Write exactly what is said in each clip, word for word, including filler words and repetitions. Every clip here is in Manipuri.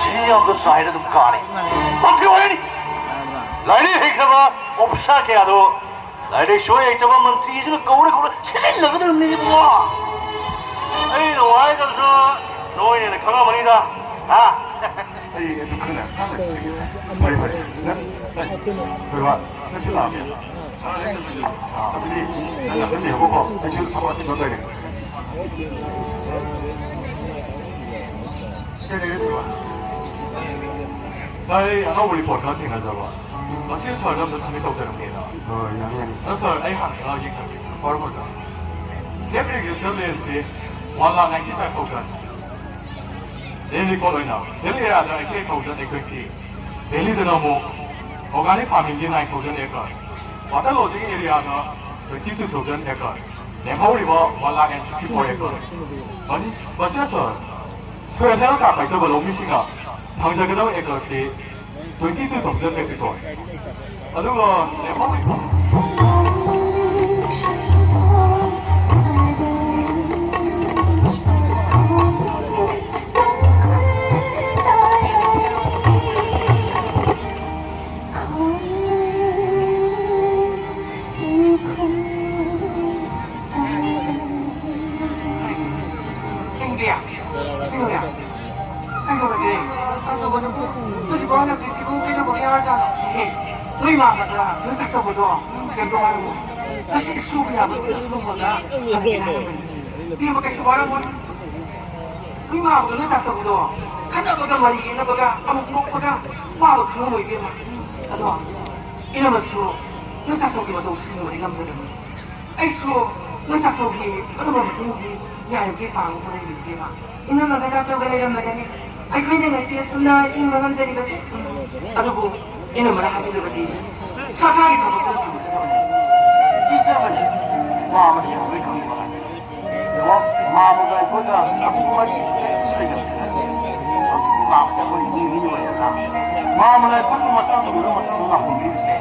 ꯁꯤꯖꯤꯟꯅꯕꯗꯣ ꯆꯥꯏꯔ ꯑꯗꯨꯝ ꯀꯥꯔꯦ꯫ ꯃꯟꯇ꯭ꯔꯤ ꯑꯣꯏꯔꯅꯤ꯫ ꯂꯥꯏꯔꯤꯛ ꯍꯩꯈ꯭ꯔꯕ ꯑꯣꯐꯤꯁꯥꯔ ꯀꯌꯥꯗꯣ ꯂꯥꯏꯔꯤꯛ ꯂꯥꯏꯁꯨ ꯍꯩꯇꯕ ꯃꯟꯇ꯭ꯔꯤꯁꯤꯅ ꯀꯧꯔ ꯀꯧꯔ ꯁꯤꯖꯤꯟꯅꯒꯗꯧꯔꯤꯕꯅꯤ ꯏꯕꯨꯡꯉꯣ꯫ ꯑꯩꯅ ꯍꯥꯏꯗꯕꯁꯨ ꯅꯣꯏꯅ ꯍꯦꯟꯅ ꯈꯪꯉꯝꯃꯅꯤꯗ꯫ ꯍꯥ? ꯑꯩ ꯑꯗꯨ ꯈꯪꯅ ꯐꯔꯦ, ꯐꯔꯦ꯫ ꯅꯪ, ꯅꯪ, ꯍꯣꯏ, ꯍꯣꯏ꯫ ꯅꯪꯁꯨ ꯂꯥꯛꯑꯣ꯫ ꯑꯗꯨꯗꯤ ꯅꯪ ꯉꯥꯛꯇꯪ ꯂꯩꯌꯣꯀꯣ, ꯑꯩꯁꯨ ꯊꯕꯛ ꯑꯁꯤ ꯂꯣꯏꯔꯒꯦ꯫ ꯁꯦ, ꯂꯩꯔꯦ, ꯁꯦ꯫ ꯁꯥꯔ, ꯑꯩ ꯑꯅꯧꯕ ꯔꯤꯄꯣꯔꯠ ꯈꯔ ꯊꯦꯡꯅꯖꯕ꯫ ꯃꯁꯤ ꯁꯥꯔꯗ ꯑꯝꯇ ꯁꯕꯃꯤꯠ ꯇꯧꯖꯔꯝꯒꯦꯅ꯫ ꯍꯣꯏ, ꯌꯥꯅꯤ, ꯌꯥꯅꯤ꯫ ꯑꯗꯣ ꯁꯥꯔ, ꯑꯩ ꯍꯥꯟꯅ ꯈꯔ ꯌꯦꯡꯖꯔꯒꯦ, ꯁꯥꯔ, ꯄꯥꯎꯔꯧ ꯈꯛꯇ꯫ ꯁꯦꯐ ꯑꯦꯒ꯭ꯔꯤꯀꯜꯆꯔ ꯂꯦꯟꯁꯤ one lakh ninety five thousand. Land record ꯑꯣꯏꯅ ꯍꯤꯜ ꯑꯦꯔꯤꯌꯥꯗ eighty eight thousand eight twenty, ꯚꯦꯂꯤꯗꯅ ꯑꯃꯨꯛ ꯑꯣꯔꯒꯥꯅꯤꯛ ꯐꯥꯔꯃꯤꯡꯒꯤ ꯅꯥꯏꯟ ꯊꯥꯎꯖꯟ ꯑꯦꯀꯔ, ꯋꯥꯇꯔ ꯂꯣꯗꯤꯡ ꯑꯦꯔꯤꯌꯥꯗ ꯇ꯭ꯋꯦꯟꯇꯤ ꯇꯨ ꯊꯥꯎꯖꯟ ꯑꯦꯀꯔ, ꯂꯦꯝꯍꯧꯔꯤꯕ one lakh and sixty four acre. ꯃꯁꯤ-, ꯃꯁꯤꯅ ꯁꯥꯔ, ꯁꯣꯏꯜ ꯍꯦꯜꯊ ꯀꯥꯔꯗ ꯄꯥꯏꯖꯕ ꯂꯧꯃꯤꯁꯤꯡꯅ ꯐꯪꯖꯒꯗꯕ ꯑꯦꯀꯔꯁꯤ twenty two thousand metric ton. ꯑꯗꯨꯒ ꯂꯦꯝꯍꯧꯔꯤꯕ ꯀꯩꯗꯧꯔꯒꯦ? ꯀꯩꯗꯧꯔꯒꯦ? ꯍꯧꯖꯤꯛꯐꯥꯎ ꯍꯜꯂꯛꯇ꯭ꯔꯤꯁꯤꯕꯨ ꯀꯩꯗꯧꯕꯒꯤ ꯍꯥꯏꯔꯖꯥꯠꯅꯣ? ꯑꯦ, ꯅꯣꯏ ꯃꯥ ꯅꯠꯇ꯭ꯔꯥ? ꯅꯣꯏ ꯇꯥꯆꯧꯕꯗꯣ ꯀꯩꯝꯇ ꯍꯥꯏꯔꯨꯅꯨ꯫ ꯉꯁꯤ ꯁꯨꯕ ꯌꯥꯕ ꯂꯣꯏ ꯁꯨꯔꯝꯃꯒ ꯍꯜꯂꯛꯀꯦ ꯍꯥꯏꯔꯝꯕꯅꯤ꯫ ꯏꯕꯦꯝꯃ, ꯀꯩꯁꯨ ꯋꯥꯔꯝꯃꯣꯏ꯫ ꯅꯣꯏ ꯃꯥꯕꯗꯣ, ꯅꯣꯏ ꯇꯥꯆꯧꯕꯗꯣ ꯈꯠꯅꯕꯒ ꯃꯔꯩ ꯌꯦꯠꯅꯕꯒ ꯑꯃꯨꯛ ꯅꯣꯛꯄꯒ ꯋꯥꯕ ꯈꯪꯉꯝꯃꯣꯏ ꯏꯕꯦꯝꯃ꯫ ꯑꯗꯣ ꯏꯅꯝꯃꯁꯨ ꯅꯣꯏ ꯇꯥꯆꯧꯒꯤ ꯃꯇꯧ ꯁꯤꯟꯅꯕꯗꯤ ꯉꯝꯗ꯭ꯔꯕꯅꯤ꯫ ꯑꯩꯁꯨ ꯅꯣꯏ ꯇꯥꯆꯧꯒꯤ ꯑꯗꯨꯝꯕ ꯃꯇꯦꯡꯗꯤ ꯌꯥꯔꯤꯕꯒꯤ ꯄꯥꯡꯕ ꯍꯣꯠꯅꯔꯤꯕꯅꯤ ꯏꯕꯦꯝꯃ꯫ ꯏꯅꯝꯃꯒ ꯇꯥꯆꯧꯒ ꯂꯩꯔꯝꯂꯒꯅꯤ ꯑꯩꯈꯣꯏꯅ ꯉꯁꯤ ꯑꯁꯨꯝꯅ ꯍꯤꯡꯕ ꯉꯝꯖꯔꯤꯕꯁꯦ꯫ ꯎꯝ꯫ ꯑꯗꯨꯕꯨ ꯏꯅꯝꯃꯅ ꯍꯥꯏꯕꯤꯔꯕꯗꯤ ꯁꯔꯀꯥꯔꯒꯤ ꯊꯕꯛ ꯑꯃ ꯊꯤꯕꯤꯒꯗꯕꯅꯤ꯫ ꯄꯤꯖꯕꯅꯤ꯫ ꯋꯥ ꯑꯃꯗꯤ ꯌꯥꯝ ꯂꯣꯏ ꯈꯪꯕ꯫ ꯌꯦꯡꯉꯣ, ꯃꯥꯝꯃꯒ ꯑꯩꯈꯣꯏꯒ ꯑꯄꯨꯟꯕ ꯃꯔꯤ ꯀꯔꯤꯁꯨ ꯂꯩꯅꯕ ꯅꯠꯇꯦ꯫ ꯍꯧꯖꯤꯛꯇꯤ ꯃꯥꯝꯃꯒ ꯑꯩꯈꯣꯏ ꯏꯅꯦ ꯏꯅꯦ ꯑꯣꯏꯔꯦꯗꯅ꯫ ꯃꯥꯝꯃꯅ ꯑꯩꯈꯣꯏꯕꯨ ꯃꯆꯥ ꯇꯧꯅ ꯃꯇꯝꯗ ꯂꯥꯛꯄꯤꯔꯤꯕꯁꯦ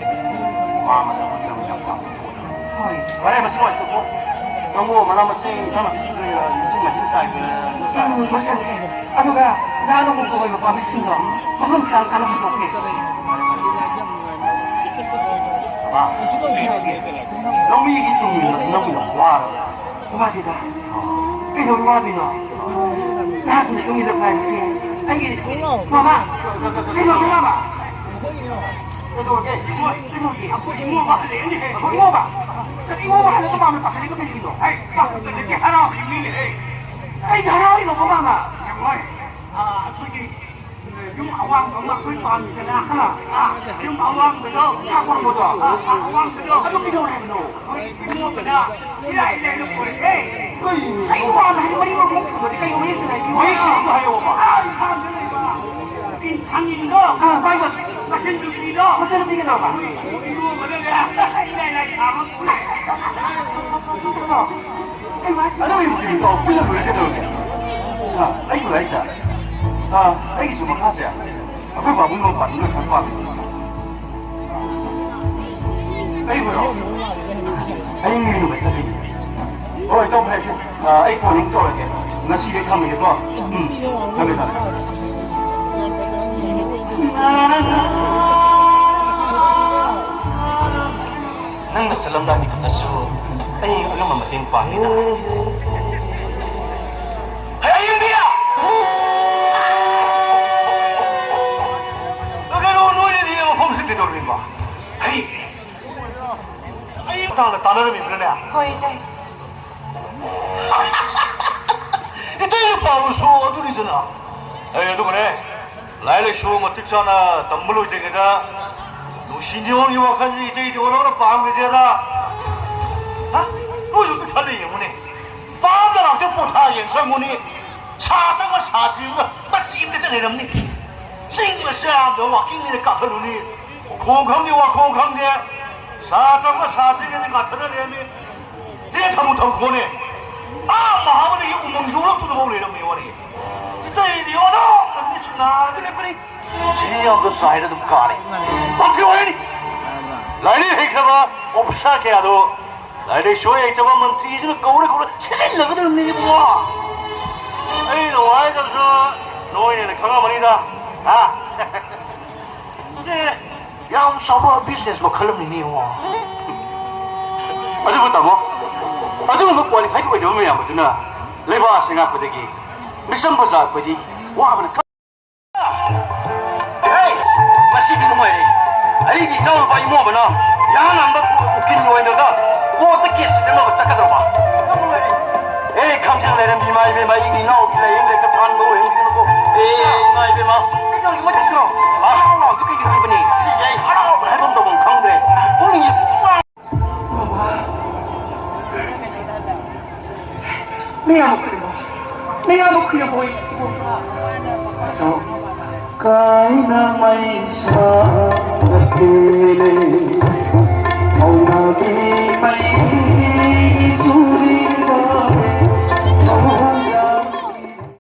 ꯃꯥꯝꯃꯅ ꯑꯩꯈꯣꯏꯒꯤꯗꯃꯛ ꯌꯥꯝ ꯆꯥꯎꯕ ꯄꯣꯠꯅꯤ꯫ ꯍꯣꯏ꯫ ꯐꯔꯦ, ꯃꯁꯤ ꯋꯥꯔꯤ ꯇꯣꯛꯈꯣ꯫ ꯅꯪꯕꯨ ꯃꯅꯥ ꯃꯁꯤꯡ, ꯏꯟꯁꯥꯡ ꯅꯥꯄꯤꯁꯤꯡ ꯀꯔꯤ ꯀꯔꯥ ꯎꯝ, ꯂꯣꯏꯁꯤꯜꯂꯦ꯫ ꯑꯗꯨꯒ ꯅꯍꯥꯟ ꯑꯃꯨꯛ ꯑꯣꯏꯕ ꯄꯥꯝꯕꯤꯁꯤꯡꯗꯣ ꯃꯐꯝ ꯆꯥ ꯆꯥꯅ ꯍꯨꯟꯗꯣꯛꯀꯦ꯫ ꯕꯕꯥ, ꯂꯧꯃꯤꯒꯤ ꯇꯨꯡ ꯏꯟꯕ ꯅꯪꯕꯨ ꯌꯥꯝ ꯋꯥꯔꯕ? ꯋꯥꯗꯦꯗ꯫ ꯀꯩꯗꯧꯕꯩ ꯋꯥꯗꯣꯏꯅꯣ? ꯅꯍꯥꯛꯀꯤ ꯃꯇꯨꯡ ꯏꯜꯂꯛꯄ ꯍꯥꯏꯕꯁꯤ ꯑꯩꯒꯤ ꯃꯃꯥ! ꯀꯩꯗꯧꯔꯒꯦ ꯃꯃꯥ? ꯀꯩꯗꯧꯔꯒꯦ? ꯏꯃꯣ, ꯀꯩꯗꯧꯔꯒꯦ? ꯑꯩꯈꯣꯏ ꯏꯃꯣ ꯋꯥꯍꯜꯂꯛꯑꯦꯅꯦꯍꯦ꯫ ꯑꯩꯈꯣꯏ ꯏꯃꯣꯕ? ꯀꯔꯤ ꯏꯃꯣ ꯋꯥꯍꯜꯂꯒ ꯃꯥꯅ ꯄꯥꯈꯠꯂꯤꯕ ꯀꯩꯒꯤꯅꯣ? ꯍꯩ, ꯄꯥꯈꯠꯄꯗꯒꯤ ꯍꯔꯥꯎꯔꯤꯕꯅꯤꯅꯦ, ꯍꯩ꯫ ꯀꯩꯒꯤ ꯍꯔꯥꯎꯔꯤꯅꯣꯕ ꯃꯥꯃ? ꯌꯦꯡꯉꯣ, ꯑꯥ, ꯑꯩꯈꯣꯏꯒꯤ ꯌꯨꯝ ꯑꯋꯥꯡꯕ ꯑꯃ ꯑꯩꯈꯣꯏ ꯄꯥꯝꯃꯤꯗꯅ, ꯑꯥ, ꯌꯨꯝ ꯑꯋꯥꯡꯕꯗꯣ, ꯌꯨꯝ ꯑꯋꯥꯡꯕꯗꯣ, ꯑꯥ, ꯑꯋꯥꯡꯕꯗꯣ꯫ ꯑꯗꯨ ꯀꯩꯗꯧꯔꯦ ꯍꯥꯏꯕꯅꯣ? ꯍꯣꯏ, ꯏꯃꯣꯕꯗ ꯏꯔꯥꯏ ꯂꯥꯏꯅ ꯄꯨꯔꯛꯑꯦ꯫ ꯀꯩꯅꯣ? ꯀꯩ ꯋꯥꯅꯣ ꯍꯥꯏꯗꯤ ꯃꯔꯤ ꯃꯈꯣꯡ ꯁꯨꯕꯗꯤ ꯀꯩ ꯋꯥꯔꯤ ꯁꯥꯟꯅꯒꯦ? ꯃꯌꯦꯛ ꯁꯦꯡꯅ ꯍꯥꯏꯌꯣꯕ꯫ ꯑꯥ, ꯏꯝꯐꯥꯜꯗ ꯂꯩꯕ ꯆꯤꯟ ꯊꯥꯡꯉꯤꯟꯗꯣ꯫ ꯑꯥ, ꯄꯥꯏꯕ꯫ ꯃꯆꯟ ꯅꯨꯄꯤꯗꯣ꯫ ꯃꯆꯟ ꯅꯨꯄꯤ ꯀꯩꯗꯧꯔꯕ? ꯏꯔꯣꯟꯕꯗꯅꯦ, ꯏꯔꯥꯏ ꯂꯥꯏ ꯊꯥꯕ ꯄꯨꯔꯛꯑꯦ꯫ ꯀꯩꯅꯣ ꯍꯥꯏꯁꯤꯕꯣ? ꯑꯗꯨꯒꯤ ꯃꯇꯤꯛ ꯇꯧ, ꯄꯨꯟꯅ ꯂꯣꯏꯔꯦ ꯀꯩꯗꯧꯔꯒꯦ? ꯑꯥ, ꯑꯩꯕꯨ ꯍꯥꯏꯁꯦ? ꯑꯥ, ꯑꯩꯒꯤꯁꯨ ꯃꯈꯥꯁꯦ ꯑꯩꯈꯣꯏ ꯄꯥꯕꯨꯡ ꯃꯄꯥꯟꯗꯨꯅ ꯁꯨꯝ ꯄꯥꯝꯃꯤ꯫ ꯑꯩꯕꯨꯔꯣ? ꯑꯩ ꯃꯤꯔꯨꯕ ꯆꯠꯂꯤꯅꯦ꯫ ꯍꯣꯏ, ꯇꯧꯈ꯭ꯔꯦꯁꯦ꯫ ꯑꯥ, ꯑꯩ ꯀꯣꯟ ꯑꯃꯨꯛ ꯇꯧꯔꯒꯦ꯫ ꯉꯁꯤꯗꯤ ꯊꯝꯃꯒꯦꯀꯣ꯫ ꯎꯝ, ꯊꯝꯃꯦ, ꯊꯝꯃꯦ꯫ ꯅꯪꯅ ꯆꯠꯂꯝꯗꯥꯏ ꯃꯤꯀꯨꯞꯇꯁꯨ ꯑꯩ ꯑꯉꯝꯕ ꯃꯇꯦꯡ ꯄꯥꯡꯉꯤꯗ꯫ ꯍꯩ, ꯑꯌꯤꯡꯕꯤ! ꯀꯩꯅꯣ, ꯅꯣꯏꯅꯗꯤ ꯃꯐꯝꯁꯤ ꯀꯩꯗꯧꯔꯤꯕ? ꯍꯩ! ꯑꯩ ꯃꯇꯥꯡꯗ ꯇꯥꯟꯅꯔꯝꯃꯤꯕ꯭ꯔꯅꯦ? ꯍꯣꯏ, ꯏꯇꯩ꯫ ꯏꯇꯩꯅ ꯄꯥꯝꯕꯁꯨ ꯑꯗꯨꯅꯤꯗꯅ꯫ ꯑꯩ ꯑꯗꯨꯒꯅꯦ, ꯂꯥꯏꯔꯤꯛ ꯂꯥꯏꯁꯨ ꯃꯇꯤꯛ ꯆꯥꯅ ꯇꯝꯕ ꯂꯣꯏꯗ꯭ꯔꯤꯉꯩꯗ ꯅꯨꯡꯁꯤ ꯅꯤꯉꯣꯜꯒꯤ ꯋꯥꯈꯜꯁꯤ ꯏꯇꯩꯗꯤ ꯑꯣꯟꯊꯣꯛꯅ ꯄꯥꯝꯈꯤꯗꯦꯗ꯫ ꯍꯥ? ꯅꯣꯏꯁꯨ ꯑꯝꯇ ꯈꯜꯂ ꯌꯦꯡꯉꯨꯅꯦ꯫ ꯄꯥꯝꯗ ꯉꯥꯛꯇ ꯄꯣꯊꯥ ꯌꯦꯡ ꯆꯪꯉꯨꯅꯤ꯫ ꯁꯥ ꯆꯪꯕ ꯁꯥꯇ꯭ꯔꯤ ꯑꯃꯒ ꯃꯆꯤ ꯑꯃꯗ ꯂꯩꯔꯝꯅꯤ꯫ ꯆꯤꯡ ꯃꯆꯥ ꯑꯃꯗ ꯋꯥꯀꯤꯡ ꯑꯣꯏꯅ ꯀꯥꯈꯠꯂꯨꯅꯤ꯫ ꯎꯈꯣꯡ ꯈꯪꯗꯦ, ꯋꯥꯈꯣꯡ ꯈꯪꯗꯦ꯫ ꯁꯥ ꯆꯪꯕ ꯁꯥꯇ꯭ꯔꯤꯉꯩꯗ ꯉꯥꯊꯠꯅ ꯂꯩꯔꯝꯃꯤ꯫ ꯇꯦ ꯊꯝꯃꯨ ꯊꯝꯈꯣꯅꯦ꯫ ꯑꯥ ꯃꯍꯥꯕꯂꯤꯒꯤ ꯎꯃꯪ ꯌꯣꯛꯂꯛꯇꯨꯗꯐꯥꯎ ꯂꯩꯔꯝꯃꯤ ꯋꯥꯔꯤ꯫ ꯏꯇꯩꯗꯤ ꯑꯣꯟꯊꯣꯛꯅ ꯃꯤꯠꯁꯨ ꯅꯥꯔꯒ ꯂꯦꯞꯄꯅꯤ꯫ ꯁꯤ ꯌꯥꯝꯅ ꯆꯥꯏꯔ ꯑꯗꯨꯝ ꯀꯥꯔꯦ꯫ ꯄꯥꯊꯤ ꯋꯥꯔꯤꯅꯤ꯫ ꯂꯥꯏꯔꯤꯛ ꯍꯩꯈ꯭ꯔꯕ ꯑꯣꯐꯤꯁꯥꯔ ꯀꯌꯥꯗꯣ ꯂꯥꯏꯔꯤꯛ ꯂꯥꯏꯁꯨ ꯍꯩꯇꯕ ꯃꯟꯇ꯭ꯔꯤꯁꯤꯅ ꯀꯧꯔ ꯀꯧꯔ ꯁꯤꯖꯤꯟꯅꯒꯗꯕꯅꯤ ꯏꯕꯨꯡꯉꯣ꯫ ꯑꯩ ꯅꯨꯡꯉꯥꯏꯇꯕꯁꯨ ꯅꯣꯏꯅ ꯍꯦꯟꯅ ꯈꯪꯉꯝꯃꯅꯤꯗ꯫ ꯍꯥ? ꯁꯤꯗꯤ ꯌꯥꯝ ꯆꯥꯎꯕ ꯕꯤꯖꯤꯅꯦꯁ ꯃꯈꯜ ꯑꯃꯅꯤꯅꯦ ꯏꯕꯨꯡꯉꯣ꯫ ꯑꯗꯨꯕꯨ ꯇꯥꯃꯣ, ꯑꯗꯨꯒꯨꯝꯕ ꯀ꯭ꯋꯥꯂꯤꯐꯥꯏꯗ ꯑꯣꯏꯗꯕ ꯃꯌꯥꯝ ꯑꯗꯨꯅ ꯂꯩꯕꯥꯛ ꯑꯁꯤ ꯉꯥꯛꯄꯗꯒꯤ ꯃꯤꯆꯝ ꯄ꯭ꯔꯖꯥ ꯑꯩꯈꯣꯏꯗꯤ ꯋꯥꯕꯅ ꯀ- ꯍꯦ! ꯉꯁꯤꯗꯤ ꯅꯨꯡꯉꯥꯏꯔꯦ꯫ ꯑꯩꯒꯤ ꯏꯅꯥꯎꯅꯨꯄꯥ ꯏꯃꯣꯕꯅ ꯌꯥꯍꯥꯟ ꯍꯥꯟꯕ ꯎꯀꯤꯜ ꯑꯣꯏꯔꯒ ꯀꯣꯔꯠꯇ ꯀꯦꯁ ꯆꯠꯅꯕ ꯆꯠꯀꯗꯧꯕ꯫ ꯑꯦ, ꯈꯝꯖꯤꯡ ꯂꯩꯔꯝꯃꯤ ꯏꯃꯥ ꯏꯕꯦꯝꯃ, ꯑꯩꯒꯤ ꯏꯅꯥꯎꯒꯤ ꯂꯥꯏꯌꯦꯡ ꯂꯩꯒ ꯊꯥꯟꯕ ꯑꯣꯏꯍꯟꯁꯤꯅꯀꯣ꯫ ꯑꯦ, ꯏꯃꯥ ꯏꯕꯦꯝꯃ꯫ ꯀꯩꯗꯧꯔꯒꯦ ꯃꯣꯏ ꯇꯧꯁꯤꯔꯣ? ꯑꯥ, ꯍꯔꯥꯎꯗꯨ ꯀꯩꯒꯤꯅꯣ ꯍꯥꯏꯕꯅꯦ? ꯉꯁꯤꯁꯦ ꯑꯩ ꯍꯔꯥꯎꯕ ꯍꯥꯏꯐꯝ ꯇꯧꯐꯝ ꯈꯪꯗ꯭ꯔꯦ꯫ ꯄꯨꯛꯅꯤꯡꯁꯦ ꯄꯨꯡ ꯃꯌꯥꯝ ꯃꯈꯩꯗꯣ, ꯃꯌꯥꯝ ꯃꯈꯩꯗꯣ ꯃꯣꯏ ꯀꯥꯏꯅ ꯃꯩꯁꯥ ꯇꯦꯔꯦ, ꯍꯧꯅꯕꯤ ꯃꯩꯁꯨ